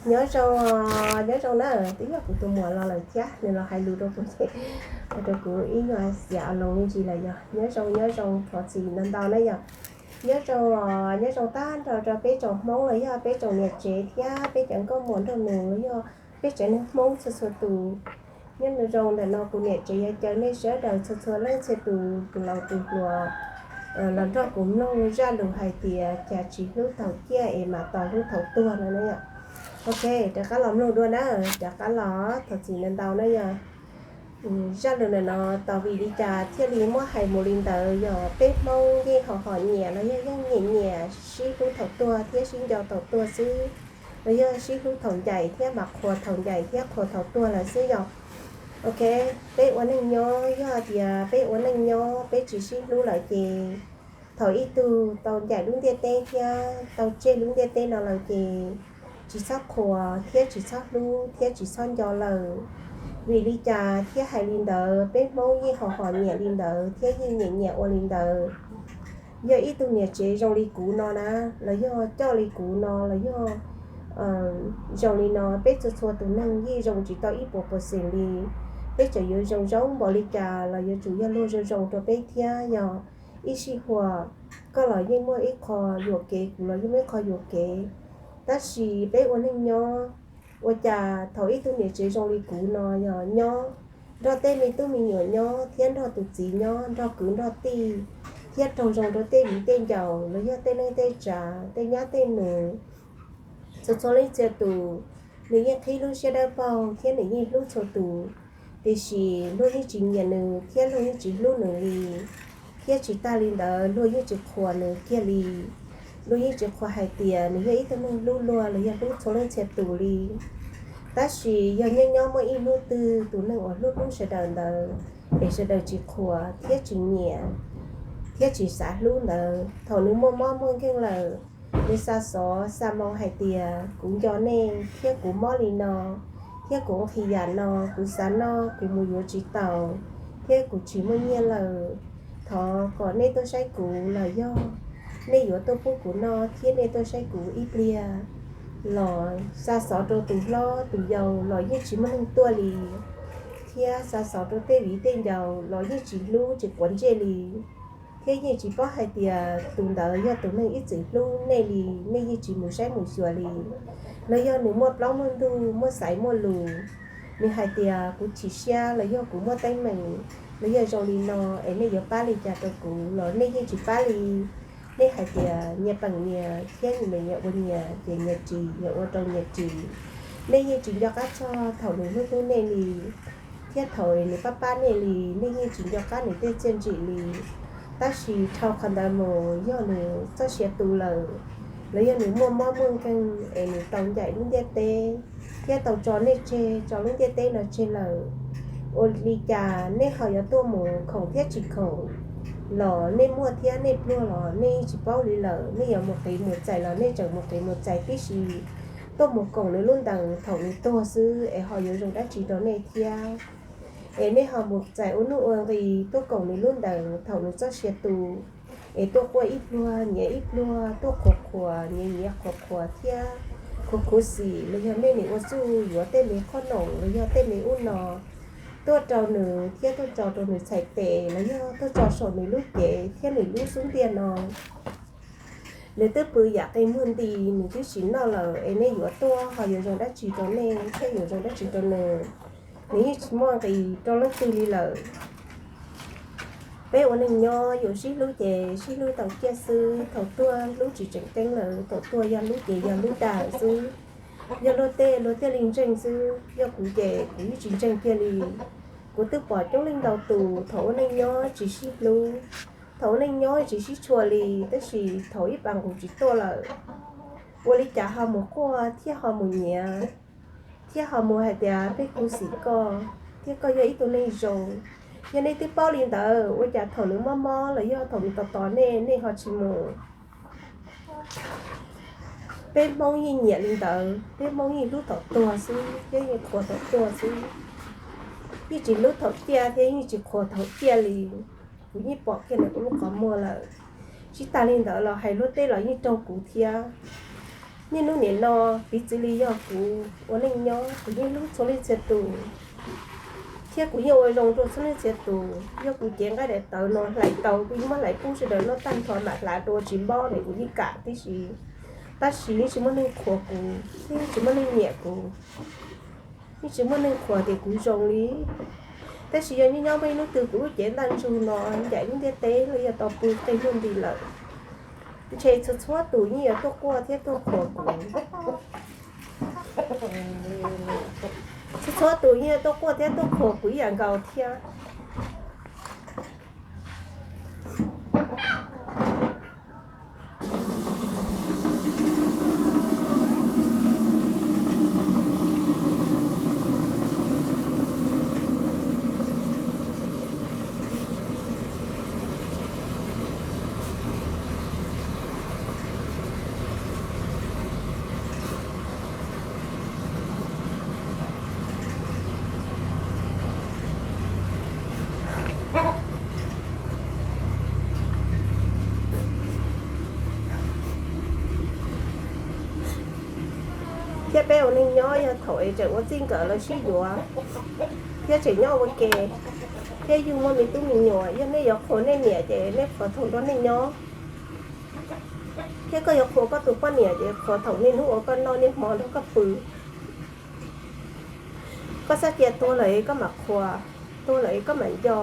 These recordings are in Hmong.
Nyob zoo, nyob zoo na, twb yog kuv tus muam los lawm thiab, nws los hais lus rau kuv ces ua rau kuv ib nyuag xiam a loos me ntsis lawm yog. Nyob zoo, nyob zoo, thov txim ntau ntau na yog. Nyob zoo, nyob zoo tag nrho rau peb tsoom Hmoob los yog peb tsoom niam tsev thiab peb cov nkauj muam nraug nus los yog peb tsev neeg Hmoob txhua txhua tus. Nyob zoo ntawm no kuv niam tsev yog caw nej sawv daws txhua txhua leej txhia tus, tus laus tus hluas los nrog kuv mloog zaj lus hais tias cas tsis hlub thaum ciaj es mam tos hlub thaum tuag no na yom. Ok, rov qab los mloog dua na, rov qab los thov txim ntau ntau na yog. Zaj lus ntawm no tau vim li cas thiaj li muab hais mus li ntawd yog peb Hmoob yeej ho hom nyiam los yog yeej nyiam nyiam sib hlub thaum tuag thiab sib nco thaum tuag xwb, los yog sib hlub thaum ncaim thiab mam qhuas thaum ncaim thiab qhuas thaum tuag lawm xwb yog. Ok, peb ua neej nyob yog tias peb ua neej nyob peb tsis sib hlub lawm ces thaum ib tug tau ncaim lub ntiaj teb thiab tau tseg lub ntiaj teb no lawm ces tsis txhob qhuas thiab tsis txhob hlub thiab tsis txhob nco lawm. Vim li cas thiaj hais li ntawd? Peb Hmoob yeej ho hom nyiam li ntawd thiab yeej nyiam nyiam ua li ntawd. Yog ib tug niam tsev zoo li kuv no na, los yog coj li kuv no, los yog zoo li no, peb txhua txhua tus neeg yeej zoo tsis tau ib puas percent li. Peb tseem yuav zoo zoo npaum li cas los yuav tsum yog luag zoo zoo rau peb thiab yog. Ib sij huam koj los yeej muaj ib qho yuam kev, kuv los yeej muaj ib qho yuam kev. Tab sis peb ua neej nyob, ua cas thaum ib tug niam tsev zoo li kuv no yog nyob nrog tej me tub me nyuam nyob thiab nrog tus txiv nyob nrog kwv nrog tij thiab raug zoo rau tej viv tej ncaus los yog tej neej tej tsav tej nyab tej nus txhua txhua leej txhia tus, nws yeej qhib lub siab dawb paug thiab nws yeej hlub txhua tus. Tiam sis luag yeej tsis nyiam nws thiab luag yeej tsis hlub nws li. Thiab tsis tag li ntawd luag yeej tsis qhuas nws kiag li. Luag yeej tsis qhuas hais tias nws yog ib tug neeg hlub luag los yog hlub txhua leej txhia tus li. Tab sis yog nyob nyob muaj ib hnub twg tus neeg uas hlub hlub sawv daws ntawd es sawv daws tsis qhuas thiab tsis nyiam thiab tsis xav hlub ntawd, thaum nws muaj mob muaj nkeeg lawm, nws xa xov xa moo hais tias kuv nco nej thiab kuv mob li no thiab kuv nqhis yam no, kuv xav noj kuv mus yuav tsis tau thiab kuv tsis muaj nyiaj lawm, thov kom nej tuaj saib kuv los yog nej yuav tuaj pub kuv noj thiab nej tuaj saib kuv ib pliag. Los xa xov rau tus hlob tus yau los yeej tsis muaj neeg tuaj li, thiab xa xov rau tej viv tej ncaus los yeej tsis hlub tsis quav ntsej li, thiab yeej tsis paub hais tias tus ntawd yog tus neeg ib txwm hlub nej li, nej yeej tsis mus saib mus xyuas li. Los yog nws muaj plaub muaj ntug muaj xaiv muaj lus, nws hais tias kuv chim siab los yog kuv muaj teeb meem los yog zoo li no es nej yuav pab li cas rau kuv los nej yeej tsis pab li. Nej hais tias nyias peem nyias thiab nyias ua nyias ces nyias ris nyias ua rau nyias ris. Nej yeej tsis nco qab txog thaum nws hlub hlub nej li, thiab thaum nws pab pab nej li, nej yeej tsis nco qab nws tej txiaj ntsim li. Tab sis dhau qhov ntawd mus yog nws txoj sia tu lawm, los yog nws muaj mob muaj nkeeg es nws tau ncaim lub ntiaj teb thiab tau tso nej tseg, tso lub ntiaj teb no tseg lawm, ua li cas nej ho yuav tuaj mus khoom thiab tsis khoom? Los nej muaj thiab nej pluag los nej tsis paub li lawm, nej yuav mus qiv mus txais los nej tseem mus qiv mus txais tib si, tuaj mus koom nws lub ntees thaum nws tuag xwb es ho yuav zoo dab tsi rau nej thiab? Es nej ho mus txais ua nuj ua nqis tuaj koom nws lub ntees thaum nws txoj sia tu, es tuaj quaj ib pluag nyiav ib pluag, tuaj qhuas qhuas nyiav nyiav qhuas qhuas thiab khuv khuv xim los yog nej nim ua txuj yuav tej me qhob noom los yog tej me ub no tuaj rau nws thiab tuaj tso rau nws txhais tes los yog tuaj tso saum nws lub cev thiab nws lub xub ntiag no. Nws twb pw yam qi muag nti, nws twb tsis noj lawm es nej yuav tuaj ho yuav zoo dab tsi rau nej thiab yuav zoo dab tsi rau nws? Nws yeej tsis muaj nqis rau leej twg li lawm. Peb ua neej nyob yuav sib hlub ces sib hlub tau ciaj xwb, thaum tuag hlub tsis tseem ceeb lawm, thaum tuag yog hlub ces yog hlub dag xwb. Yog luag tej luag thiaj li ntseeg xwb, yog kuv ces kuv yeej tsis ntseeg kiag li. Kuv twb pom coob leej ntau tus thaum ua neej nyob tsis sib hlub, thaum ua neej nyob tsis sib tshua li, tab sis thaum ib pas nqus tsis tuaj lawm, ua li cas ho mus quaj thiab ho mus nyiav, thiab ho mus hais tias peb khuv xim koj thiab koj yog ib tug neeg zoo. Yog nej twb paub li ntawd ua cas thaum nws mob mob los yog thaum nws tos tos nej, nej ho tsis mus? Peb Hmoob yeej nyiam li ntawd, peb Hmoob yeej hlub thaum tuag xwb thiab yeej qhuas thaum tuag xwb. Yeej tsis hlub thaum ciaj thiab yeej tsis qhuas thaum ciaj li. Kuv yeej pom kiag ntawm kuv lub qhov muag lawm. Tsis tas li ntawd los hais luag tej los yeej raug kuv thiab. Niaj hnub nim no, piv txwv li yog kuv ua neej nyob, kuv yeej hlub txhua leej txhia tus, thiab kuv yeej ua zoo rau txhua leej txhia tus. Yog kuv cev nqaij daim tawv no hlais tau, kuv yeej muab hlais pub sawv daws noj tag nrho mam hlais rau tsis npob ne, kuv yeej kam tib si. Tab sis yeej tsis muaj neeg qhuas kuv, yeej tsis muaj neeg nyiam kuv, yeej tsis muaj neeg qhuas tias kuv zoo li. Tab sis yog nyob nyob muaj ib hnub twg kuv lub cev ntaj ntsug no ncaim lub ntiaj teb los yog tau pw qe luag nti lawm, ntshe txhua txhua tus yeej yuav tuaj quaj thiab tuaj qhuas kuv. Txhua txhua tus yeej yuav tuaj quaj thiab tuaj qhuas kuv ib yam nkaus thiab. Thiab peb ua neej nyob yog thaum es tseem ua txij nkawm los sib yuav, thiab tseem nyob ua ke, thiab yug muaj me tub me nyuam, yog nej yuav qhuas nej niam ces nej qhuas thaum nrog nej nyob, thiab koj yuav qhuas koj tus poj niam ces qhuas thaum niaj hnub uas koj noj niaj hmo nrog koj pw. Koj txhob cia tuag lawm es koj mam qhuas, tuag lawm es koj mam nco.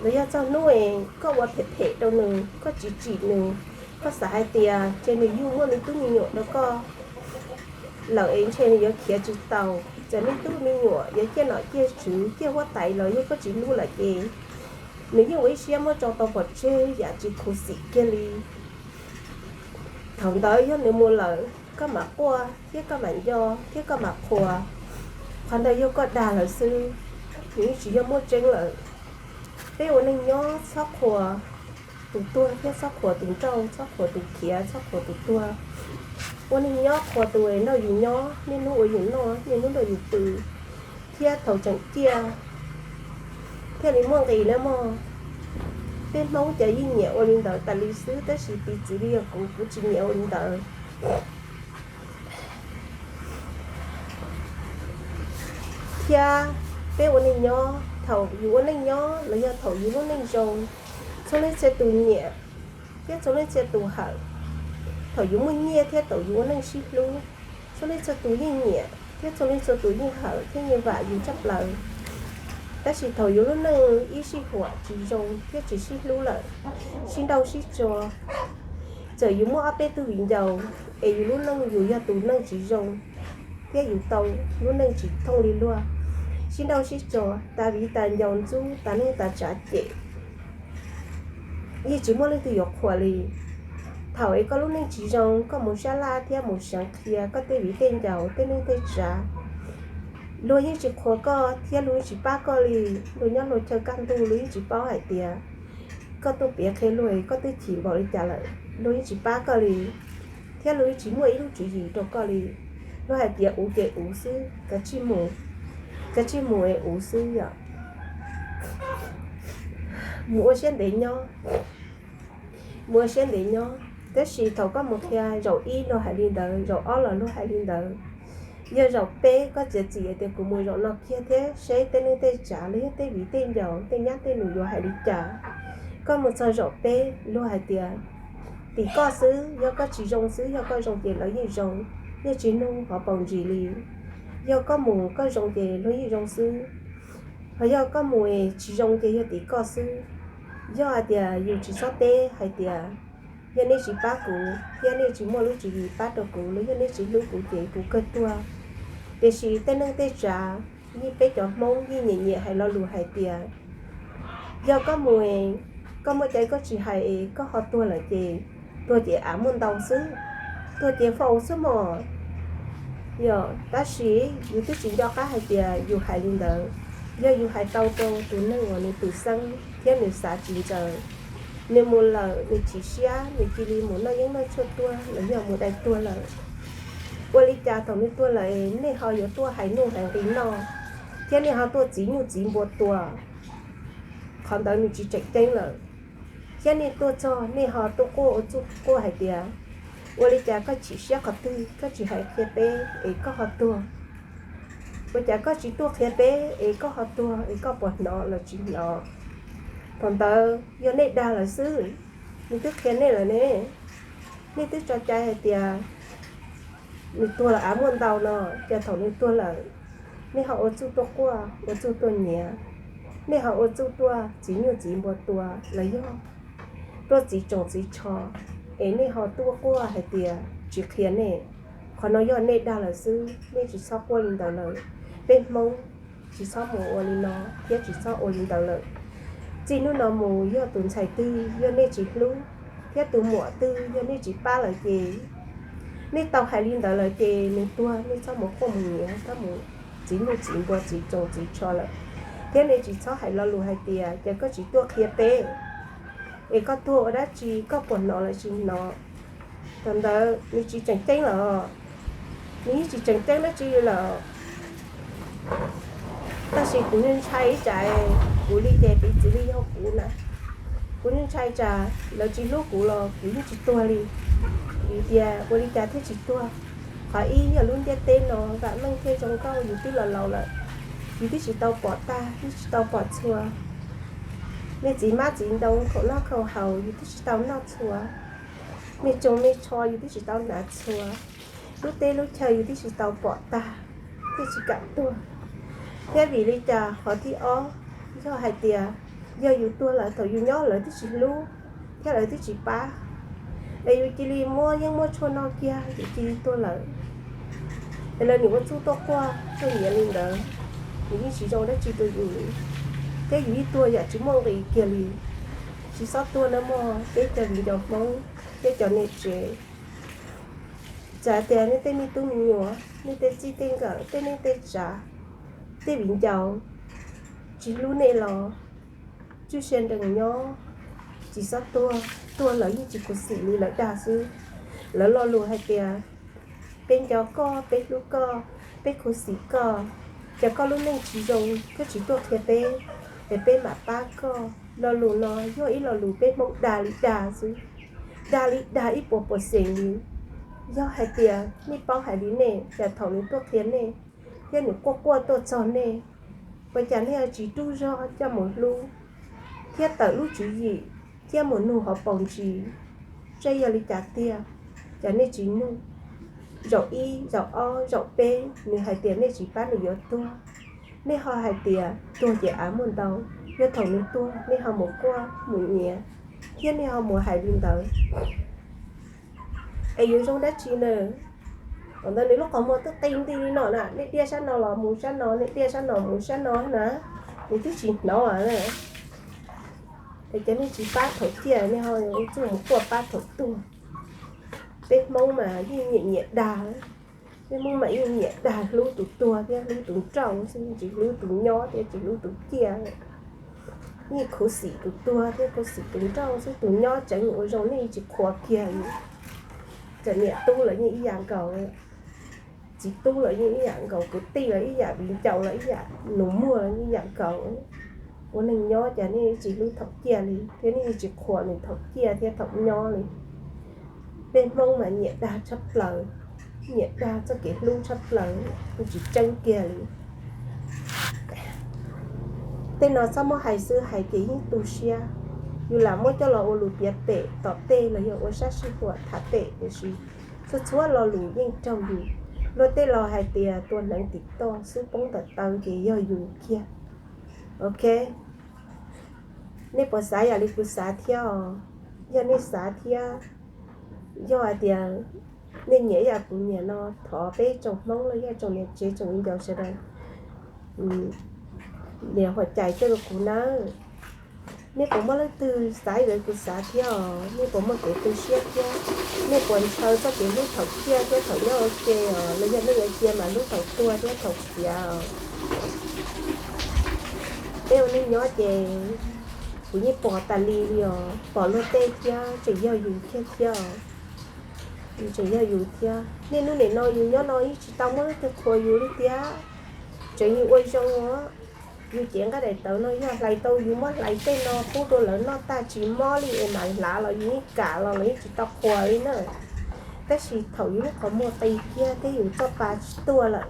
Los yog txog hnub es koj ua phem phem rau nws, koj tsis tsim nws, koj xav hais tias ntshe nws yug muaj me tub me nyuam rau koj lawm es ntshe nws yuav khiav tsis taus, txawm me tub me nyuam yuav ciaj nom ciaj tswv ciaj huab tais los yog koj tsis hlub lawm ces nws yeej ua ib siab muab tso tau pov tseg yam tsis khuv xim kiag li. Thaum ntawd yog nws mus lawm koj mam quaj thiab koj mam nco thiab koj mam qhuas. Qhov ntawd yog koj dag lawm xwb, nws yeej tsis yog muaj tseeb lawm. Peb ua neej nyob txhob qhuas tus tuag thiab txhob qhuas tus nrauj, txhob qhuas tus khiav, txhob qhuas tus tuag. Ua neej nyob qhuas tus nrog yus nyob, niaj hnub ua yus noj, niaj hnub nrog yus pw, thiab thaum tseem ciaj thiaj li muaj nqis na mog. Peb Hmoob ces yeej nyiam ua li ntawd tas li xwb, tab sis piv txwv li yog kuv, kuv tsis nyiam ua li ntawd. Thiab peb ua neej nyob, thaum yus ua neej nyob los yog thaum yus lub neej zoo, txhua leej txhia tus nyiam thiab txhua leej txhia tus hawm. Thaum yus muaj nyiaj thiab thaum yus ua neej sib hlub, txhua leej txhua tus yeej nyiam thiab txhua leej txhua tus yeej hawm thiab yeej vam yus tshaj plaws. Tab sis thaum yus lub neej ib sij huam tsis zoo thiab tsis sib hlub lawm, sib nrauj sib tso, txawm yus muaj ob peb tug viv ncaus es yus lub neej yus yog tus neeg tsis zoo thiab yus tau lub neej tsis thooj li luag, sib nrauj sib tso, tas viv tas ncaus ntxub tas neej tas tsav cem, yeej tsis muaj leej twg yuav qhuas li. Thaum es koj lub neej tsis zoo, koj mus sab laj thiab mus seev qhia koj tej viv tej ncaus tej neej tej tsav, luag yeej tsis qhuas koj thiab luag yeej tsis pab koj li. Luag nyob luag chaw kaj ntug, luag yeej tsis paub hais tias koj tuaj piav qhia luag koj twb chim npaum li cas lawm, luag yeej tsis pab koj li. Thiab luag yeej tsis muaj ib lub tswv yim rau koj li. Luag hais tias uv ces uv xwb, kav tsij mus, kav tsij mus es uv xwb yom. Mus ua siab ntev nyob, mus ua siab ntev nyob. Tab sis thaum koj mus qhia zaum ib luag hais li ntawd, zaum ob los luag hais li ntawd, yog zaum peb koj txiav txim tias kuv mus zaum no kiag thiab seb tej neej tej tsav los yog tej viv tej ncaus tej nyab tej nus yuav hais li cas. Koj mus txog zaum peb luag hais tias tim koj xwb, yog koj tsis zoo xwb, yog koj zoo ces lawv yeej zoo, yeej tsis nug hov paus ntsis li. Yog koj mus koj zoo ces luag yeej zoo xwb, ho yog koj mus tsis zoo ces yog tim koj xwb. Yog hais tias yus tsis txhob teb hais tias yog nej tsis pab kuv thiab nej tsis muaj lub tswv yim pab rau kuv los yog nej tsis hlub kuv ces kuv kawg tuag. Tiam sis tej neej tej tsav, yeej peb cov Hmoob yeej nyiam nyiam hais lo lus hais tias yog koj mus, koj muaj cai koj tsis hais es koj ho tuag lawm ces tuag ces av muaj ntau xwb, tuag ces faus xwb mog. Yog, tab sis yus twb tsis nco qab hais tias yus hais li ntawd, yog yus hais tau rau tus neeg uas nws twm xeeb thiab nws xav tsis ntsaws, nws mus lawm nws chim siab nws cia li mus noj yeeb noj tshuaj tuag los yog mus dai tuag lawm. Ua li cas thaum nws tuag lawm nej ho yuav tuaj hais nuj hais nqi noj, thiab nej ho tuaj txiv nyuj txiv npua tua? Qhov ntawd nws tsis tseem ceeb lawm. Thiab nej tuaj txog nej ho tuaj quaj ua txuj quaj hais tias Ua li cas koj chim siab qhov twg koj tsis hais qhia peb es koj ho tuag? Ua cas koj tsis tuaj qhia peb es koj ho tuag es koj puas hnov los tsis hnov? Thaum ntawd yog nej dag lawm xwb, nws twb qhia nej lawm ne. Nej twb tso cai hais tias nws tuag los av muaj ntau no, ces thaum nws tuag lawm, nej ho ua txuj tuaj quaj ua txuj tuaj nyiav, nej ho ua txuj tuaj txiv nyuj txiv npua tua los yog tuaj txiv tsoos txiv tsho, es nej ho tuaj quaj hais tias tsis qhia nej. Qhov no yog nej dag lawm xwb, nej tsis txhob quaj li ntawd lawm. Peb Hmoob tsis txhob mus ua li no thiab tsis txhob ua li ntawd lawm. Txij hnub no mus yog tus ntxhais twg yog nej tsis hlub, thiab tus muam twg yog nej tsis pab lawm ces, nej tau hais li ntawd lawm ces nws tuag nej txhob mus quaj mus nyiav, txhob mus txiv nyuj txiv npua txiv tsoos txiv tsho lawm. Thiab nej tsis txhob hais lo lus hais tias ces koj tsis tuaj qhia peb, es koj tuag ua dab tsi, koj puas hnov los tsis hnov? Thaum ntawd nws tsis tseem ceeb los, nws yeej tsis tseem ceeb dab tsi li lawm. Tab sis kuv ntshai ib tsam kuv li ces piv txwv li yog kuv na, kuv ntshai tsam lawv tsis hlub kuv los kuv yeej tsis tuag li. Vim tias ua li cas thiaj tsis tuag? Qhov ib yog lub ntiaj teb no vam meej thiab zoo nkauj, yus twb los laus lawm, yus twb tsis tau pom tag, twb tsis tau pom txhua. Me txiv hmab txiv ntoo khaum noj khaum haus yus twb tsis tau noj txhua. Me tsoos me tsho yus twb tsis tau hnav txhua. Lub teb lub chaw yus twb tsis tau pom tag, twb tsis kam tuag. Thiab vim li cas qhov thib ob, yog hais tias yog yus tuag lawm thaum yus nyob lawv twb tsis hlub thiab lawv twb tsis pab, es yus cia li muab yeeb muab tshuaj noj kiag yus cia li tuag lawm, es lawv nim ua txuj tuaj quaj tuaj nyiav li ntawd, nws yeej tsis zoo dab tsi rau yus li. Thiab yus yeej tuag yam tsis muaj nqis kiag li. Tsis txhob tuag nawb mog peb cov viv ncaus Hmoob thiab cov niam tsev. Txawm tias nej tej me tub me nyuam, nej tej txij tej nkawm, tej neej tej tsav, tej viv ncaus tsis hlub nej los, tsuj sia nrees nyob, tsis txhob tuag. Tuag lawv yeej tsis khuv xim li, lawv dag xwb. Lawv lo lus hais tias peb nco koj, peb hlub koj, peb khuv xim koj, ces koj lub neej tsis zoo koj tsis tuaj qhia peb, es peb mam pab koj. Lo lus no yog ib lo lus peb Hmoob dag li dag xwb, dag li dag ib puas puas xees li. Yog hais tias nej paub hais li nej, cas thaum nws tuaj qhia nej thiab nws quaj quaj tuaj txog nej, ua cas nej ho tsis rub zog coj mus hlub thiab tawm lub tswv yim thiab mus nug hauv paus ntsis, seb yog li cas tiag, cas nej tsis nug? Zaum ib, zaum ob, zaum peb, nws hais tias nej tsis pab nws yuav tuag, nej ho hais tias tuag ces av muaj ntau. Yog thaum nws tuag nej ho mus quaj mus nyiav thiab nej ho mus hais li ntawd, es yuav zoo dab tsi na? Thaum ntawd nws lub qhov muag twb qi nti li no na, nej diaj sab no los mus sab no, nej diaj sab no mus sab no na, nws twb tsis hnov na. Es cov nej tsis pab thaum ciaj, nej ho txuj mus quaj pab thaum tuag. Peb Hmoob mas yeej nyiam nyiam dag, peb Hmoob mas yeej nyiam dag hlub tus tuag thiab hlub tus nrauj xwb, tsis hlub tus nyob thiab tsis hlub tus ciaj. Yeej khuv xim tus tuag thiab khuv xim tus nrauj xwb, tus nyob tseev ua zoo nej tsis qhuas kiag li. Txawm niam tub los yeej ib yam nkaus, txiv tub los yeej ib yam nkaus, kwv tij los ib yam, viv ncaus los ib yam, nus muag los yeej ib yam nkaus. Ua neeg nyob cas nej tsis hlub thaum ciaj li thiab nej tsis qhuas nws thaum ciaj thiab thaum nyob li. Peb Hmoob mas nyiam dag tshaj plaws, nyiam dag txoj kev hlub tshaj plaws, yeej tsis tseeb kiag li. Tej no txhob muab hais xwb, hais ces yeej tu siab. Yus lam muab coj los ua lus piav pem tom tej los yog ua sab sij huam tham pem tiam sis txhua txhua lo lus yeej raug yus. Luag tej laus hais tias tua hneev tim toj xub poob ntawm taw ces yog yus kiag. Ok, nej puas xav yam li kuv xav thiab os? Yog nej xav thiab, yog hais tias nej nyiam yam kuv nyiam no, thov peb tsoom Hmoob los yog tsoom niam tsev tsoom viv ncaus sawv daws nias huam cai coj rau kuv nawb. Nej puas muaj leej twg xav li kuv xav thiab os? Nej puas muaj kev tu siab thiab? Nej puas ntshaw txoj kev hlub thaum ciaj thiab thaum nyob ua ke os? Los yog nej yuav cia mas hlub thaum tuag thiab thaum khiav os? Peb ua neej nyob ces kuv yeej pom tas li li os, pom luag tej thiab tseem yog yus thiab thiab os. Tseem yog yus thiab. Niaj hnub nim no yus nyob no yeej tsis tau muaj leej twg qhuas yus li thiab. Tseem yus ua zoo os. Yus cev nqaij daim tawv no yog hlais tau yus muab hlais tej no pub rau lawv noj tag tsis mob li es mam hlav los yus yeej kam los lawv yeej tsis tau qhuas li na. Tab sis thaum yus lub qhov muag qis kiag thiab yus txoj pa tsis tuaj lawm,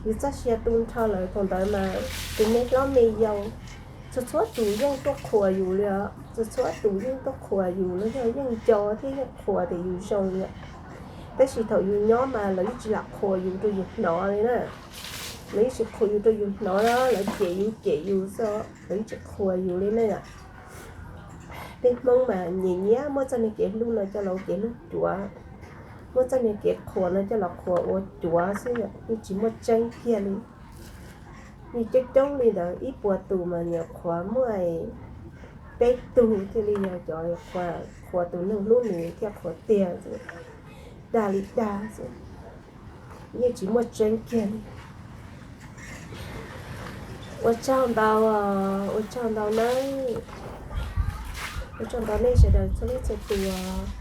yus txoj sia tu nrho lawm, thaum ntawd mas tus me hlob me yau txhua txhua tus yeej tuaj qhuas yus li os, txhua txhua tus yeej tuaj qhuas yus los yog yeej nco thiab yeej qhuas tias yus zoo li. Tab sis thaum yus nyob mas lawv yeej tsis lam qhuas yus rau yus hnov li na. Lawv yeej tsis qhuas yus rau yus hnov, lawv cem yus cem yus xwb, lawv yeej tsis qhuas yus li na. Peb Hmoob mas nyiam nyiam muab txoj niag kev hlub no coj los ua kev hlub cuav, muab txoj niag kev qhuas no coj los qhuas ua cuav xwb, yeej tsis muaj tseeb kiag li. Yeej coob coob li ntawd, ib puas tus mas nyuam qhuav muaj peb tug thiaj li yog cov qhuas tus neeg hlub nws thiaj qhuas tiag xwb, dag li dag xwb, yeej tsis muaj tseeb kiag li. Ua tsaug ntau, ua tsaug ntau nawb, ua tsaug ntau nej sawv daws txhua leej txhua tus.